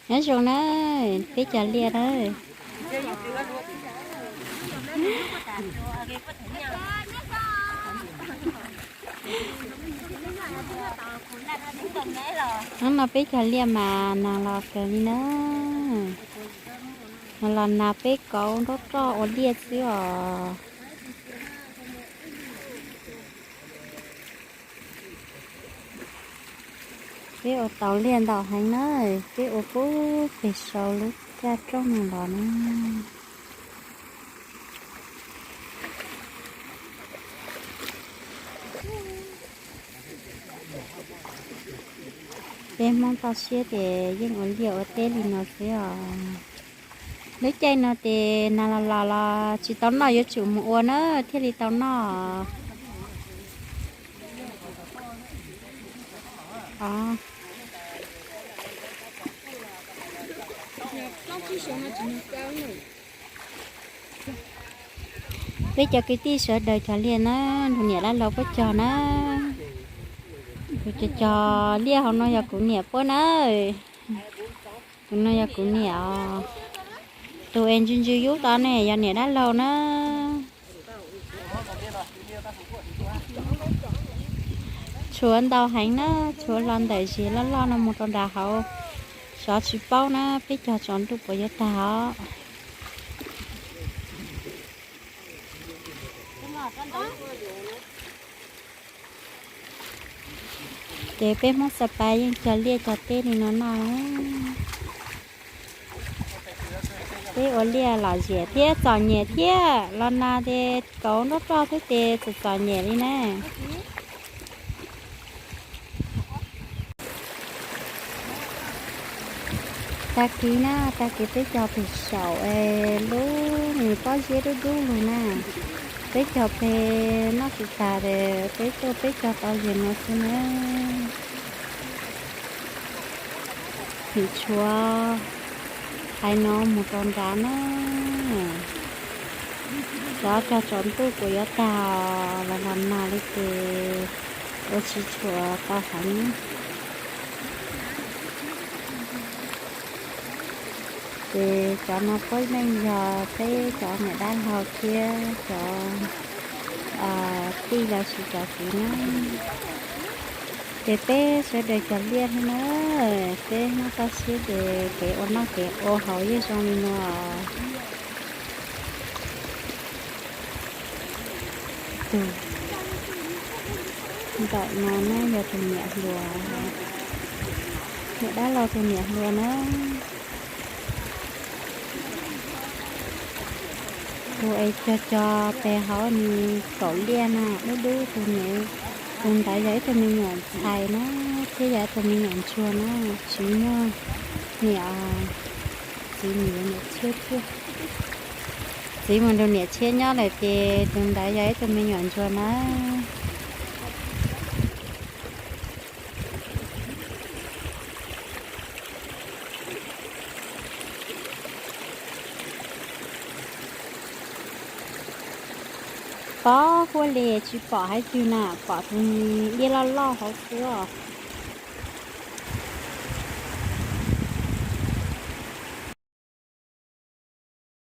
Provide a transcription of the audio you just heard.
Nyob zoo na, peb cov liaj na. Hnub no peb cov liaj mas nag los kawg li na. Nag los nag peb kauv nruab roj ua liaj xwb os. Peb ua tau liaj ntau heev na, peb ua puag pem saum lub caj roob no los na. Peb Hmoob toj siab ces yeej ua liaj ua teb li no xwb os. Lub caij no ces nag los los los tsis tau noj yuav tsum mus ua na thiaj li tau noj. Peb cov kwv tij sawv daws cov liaj na, nrog niam dab laug puab cog na. Kuv cov cog liaj hauv no yog kuv niam puab na. Tus no yog kuv niam os. Tus es ntsws ntsws yub tod ne yog niam dab laug na. Tshuav ntau heev na, tshuav los ntawm zes loj loj no mus rau nram hauv, xyov tsis paub na peb cog tsaus ntuj puas yuav tag os. Ces peb Hmoob Xa Pas yeej cog liaj cog teb li no noj. Peb ua liaj lom zem thiab txom nyem thiab, los nag ces kauv nruab roj xwb ces txom txom nyem li na. Tag kis na, tag kis peb cog pem saum es lub pob zeb dub dub lug na. Peb cog pem noj tsis tas ces peb tuaj peb cog tau zes no xwb na. Nim tshuav haiv no mus rau nrad na. Xyov cog tsaus ntuj puas yuav tag os, los los nag li ces ua tsis tshuav tau heev. Ces cov no puab yeej yog peb cov niam dab laug thiab cov tij los sis cov kwv na. Ces peb sawv daws cog liaj thiab na, peb Hmoob toj siab ces kev ua noj kev ua haus yeej zoo li no. Tus ntawm no ne yog tus niam hluas, niam dab laug tus niam hluas na. Tus es cog cog pem hauv nws kaum liaj na, dub dub tus niam, tus ntawd yog ib tug me nyuam ntxhais na, thiab yog ib tug me nyuam ntsuag na, tsis muaj niam, txiv mus niam tshiab tiag. Txiv mus nrug niam tshiab nyob lawm ces tus ntawd yog ib tug me nyuam ntsuag na. Pob huab li tsis pom haiv twg na, pom tus liaj loj loj hauv xwb os.